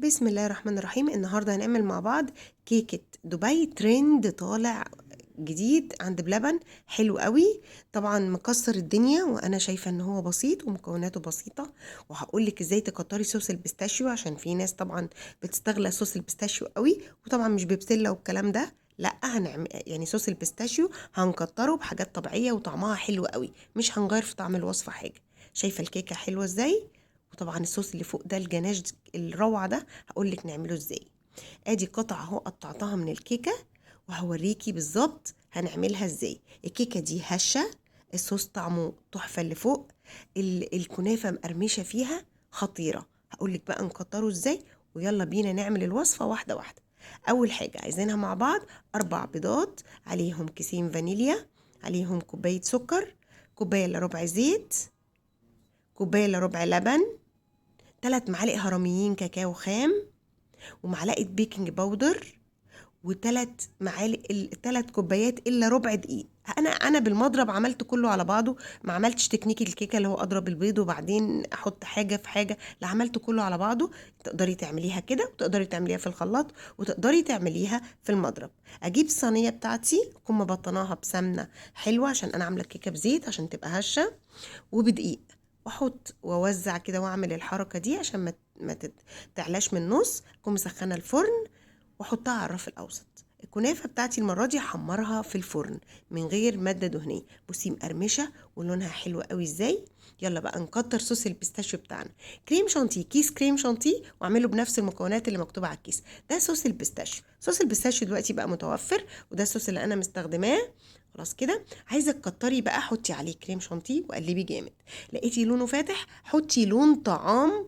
بسم الله الرحمن الرحيم. النهارده هنعمل مع بعض كيكة دبي، ترند طالع جديد عند بلبن، حلو قوي، طبعا مكسر الدنيا، وانا شايفه ان هو بسيط ومكوناته بسيطة. وهقول لك ازاي تكتري صوص ال pistachio، عشان في ناس طبعا بتستغلى صوص ال pistachio قوي، وطبعا مش ببسله والكلام ده، لا هنعمل يعني صوص ال pistachio هنكتره بحاجات طبيعية وطعمها حلو قوي، مش هنغير في طعم الوصفة حاجة. شايفه الكيكه حلوة ازاي؟ وطبعا الصوص اللي فوق ده الجناش الروعة ده هقول لك نعمله ازاي. ادي قطعه اهو قطعتها من الكيكه وهوريكي بالظبط هنعملها ازاي. الكيكه دي هشه، الصوص طعمه تحفة اللي فوق، الكنافه مقرمشه فيها خطيرة. هقول لك بقى نكتره ازاي، ويلا بينا نعمل الوصفة واحدة واحدة. اول حاجة عايزينها مع بعض 4 بيضات، عليهم كيسين فانيليا، عليهم كوباية سكر، كوباية الا ربع زيت، كوباية الا ربع لبن، 3 معالق هرميين كاكاو خام، ومعلقة baking powder، وتلات معالق 3 كوبايات الا ربع دقيق. انا بالمضرب عملت كله على بعضه، ما عملتش تكنيك الكيكه اللي هو اضرب البيض وبعدين احط حاجة في حاجة، لا عملت كله على بعضه. تقدري تعمليها كده، وتقدري تعمليها في الخلاط، وتقدري تعمليها في المضرب. اجيب الصينية بتاعتي اكون مبطناها بسمنه حلوة، عشان انا عامله الكيكه بزيت عشان تبقى هشه، وبدقيق، واحط واوزع كده واعمل الحركة دي عشان ما تعلاش من النص. اكون مسخنه الفرن واحطها على الرف الاوسط. الكنافه بتاعتي المرة دي هحمرها في الفرن من غير مادة دهنية. بصي مقرمشه ولونها حلو قوي ازاي. يلا بقى نكتر صوص ال pistachio بتاعنا. كريم شانتيه، كيس كريم شانتيه، واعمله بنفس المكونات اللي مكتوبة على الكيس. ده صوص ال pistachio. صوص ال pistachio دلوقتي بقى متوفر، وده الصوص اللي انا مستخدماه. خلاص كده عايزه تكتري بقى، حطي عليه كريم شانتيه وقلبي جامد. لقيتي لونه فاتح حطي لون طعام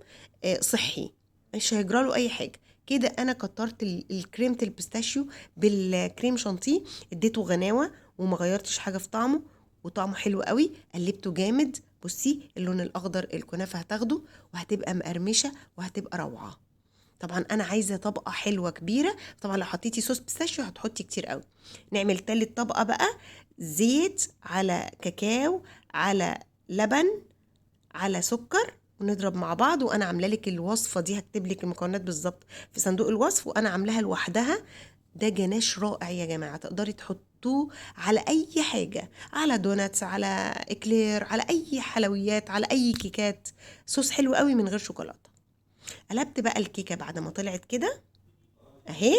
صحي، مش هيجراله اي حاجة. كده انا كترت الكريمة ال pistachio بالكريم شانتيه، اديته غناوه وما غيرتش حاجة في طعمه، وطعمه حلو قوي. قلبته جامد، بصي اللون الاخضر الكنافه هتاخده وهتبقى مقرمشه وهتبقى روعه. طبعا انا عايزه طبقه حلوة كبيرة، طبعا لو حطيتي صوص pistachio هتحطي كتير قوي. نعمل تالت طبقه بقى، زيت على كاكاو على لبن على سكر، ونضرب مع بعض. وانا عامله لك الوصفة دي، هكتب لك المكونات بالظبط في صندوق الوصف، وانا عاملاها لوحدها. ده جناش رائع يا جماعة، تقدري تحطوه على اي حاجة، على donuts، على اكلير، على اي حلويات، على اي كيكات. صوص حلو قوي من غير شوكولاتة. قلبت بقى الكيكه بعد ما طلعت كده اهي،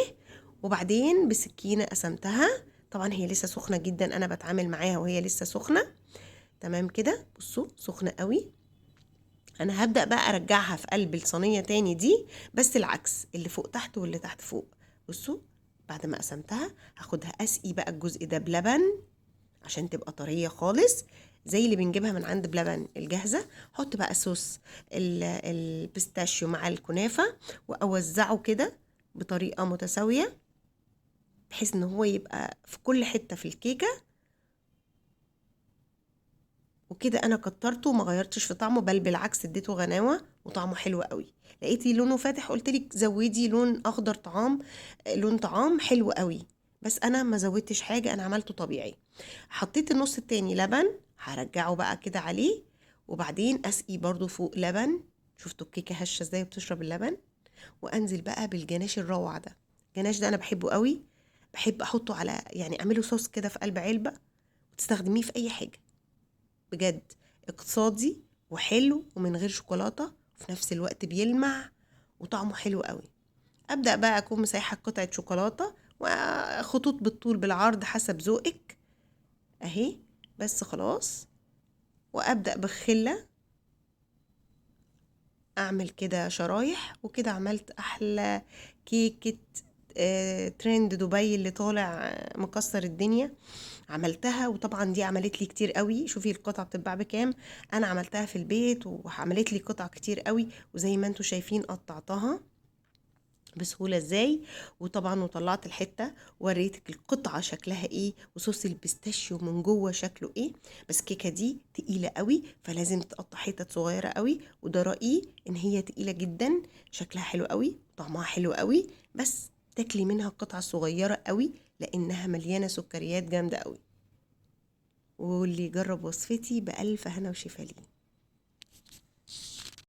وبعدين بسكينة قسمتها. طبعا هي لسه سخنة جدا، انا بتعامل معاها وهي لسه سخنة. تمام كده، بصوا سخنة قوي. انا هبدأ بقى ارجعها في قلب الصينية تاني دي، بس العكس، اللي فوق تحت واللي تحت فوق. بصوا بعد ما قسمتها هاخدها اسقي بقى الجزء ده بلبن عشان تبقى طرية خالص زي اللي بنجيبها من عند بلبن الجاهزة. حط بقى صوص ال pistachio مع الكنافة واوزعه كده بطريقة متساوية، بحيث ان هو يبقى في كل حتة في الكيكة. وكده انا كترته وما غيرتش في طعمه، بل بالعكس اديته غناوه وطعمه حلو قوي. لقيتي لونه فاتح قلت لك زودي لون اخضر طعام، لون طعام حلو قوي، بس انا ما زودتش حاجة، انا عملته طبيعي. حطيت النص التاني لبن، هرجعه بقى كده عليه، وبعدين اسقي برضو فوق لبن. شفتوا الكيكه هشه ازاي بتشرب اللبن. وانزل بقى بالجناش الروعة ده. الجناش ده انا بحبه قوي، بحب احطه على يعني اعمله صوص كده في قلب علبة وتستخدميه في اي حاجة. بجد اقتصادي وحلو ومن غير شوكولاتة، وفي نفس الوقت بيلمع وطعمه حلو قوي. ابدا بقى اكون مسيحه قطعه شوكولاتة وخطوط بالطول بالعرض حسب ذوقك اهي، بس خلاص. وابدا بخله اعمل كده شرايح، وكده عملت احلى كيكة ترند دبي اللي طالع مكسر الدنيا. عملتها، وطبعا دي عملت لي كتير قوي. شوفي القطعة بتتباع بكام، انا عملتها في البيت وعملت لي قطع كتير قوي، وزي ما انتم شايفين قطعتها بسهولة ازاي. وطبعا وطلعت الحتة وريتك القطعة شكلها ايه، وصوص ال pistachio من جوه شكله ايه. بس الكيكه دي تقيلة قوي، فلازم تقطع حتت صغيرة قوي، وده رايي ان هي تقيلة جدا. شكلها حلو قوي، طعمها حلو قوي، بس تاكلي منها قطعه صغيرة قوي لانها مليانة سكريات جامدة قوي. واللي يجرب وصفتي بألف هنا وشفا ليه.